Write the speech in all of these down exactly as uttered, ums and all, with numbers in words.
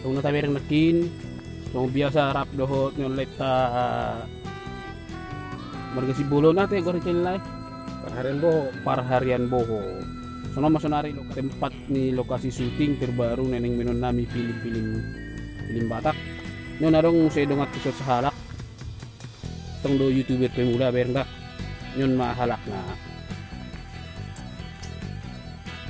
Nunga tabereng nangkin, songon biasa rap dohot ni on leta marga Simbolon, ate goar ni channel na i? Parharian Boho. Parharian Boho. Songon on ma sonari loka-, tempat ni lokasi syuting terbaru naeng main on nami film-film, film Batak. Ni on adong muse dongan tu sahalak. Tong do YouTuber pemula bereng da. Ni on ma halakna.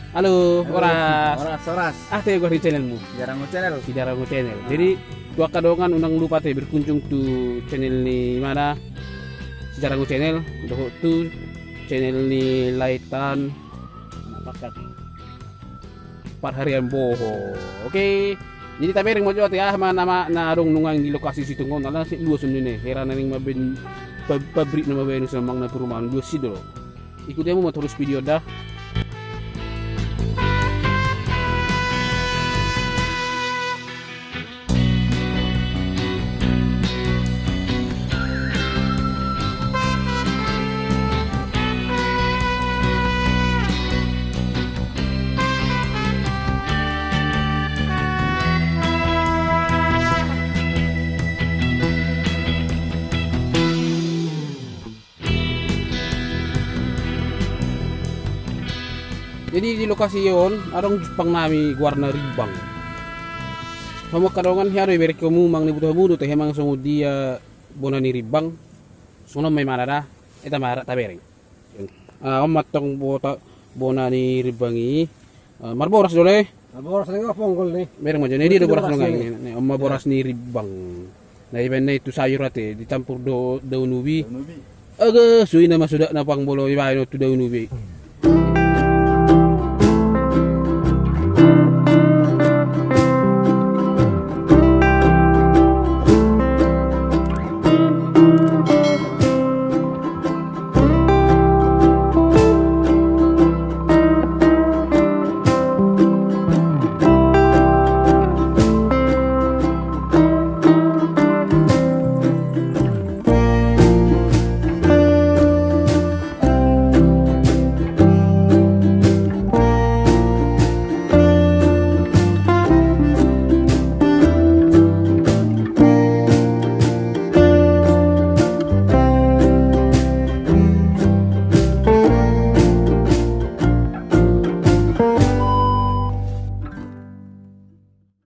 Halo, halo, horas. Horas, horas. Ate goar ni channelmu? Sidarangu Channel. Sidarangu Channel. Ah. Jadi, tu angka dongan unang lupa ate berkunjung tu channel ni mana? Sidarangu Channel, dohot tu channel ni Laitan. Parharian Boho. Oke. Jadi tabereng ma jo ate aha ma nama na adong nuaeng di lokasi syuting on, ala na sai luas on ninna i. Hera naeng mambaen pa-, pabrik na mambaen songon na perumahan, luas i do. Ikuti hamu ma torus video on da. Jadi di lokasi on adong jumpang nami goarna Rimbang. Hamu angka dongan, hea do ibereng hamu, manang diboto hamu do tahe manang songon dia bona ni Rimbang. Songon on ma imana da, eta ma tabereng. Ah, on ma tong bota-, bona ni Rimbang i. Ah, marboras do, le? Marboras do, ponggol ni. Bereng ma jo, ni dia do boras do nunga i. Ni, on ma boras ni Rimbang. Na dibaen na i tu sayur ate, dicampur do daun ubi. Daun ubi. Aga, suina ma suda na pang molo dibaen tu daun ubi.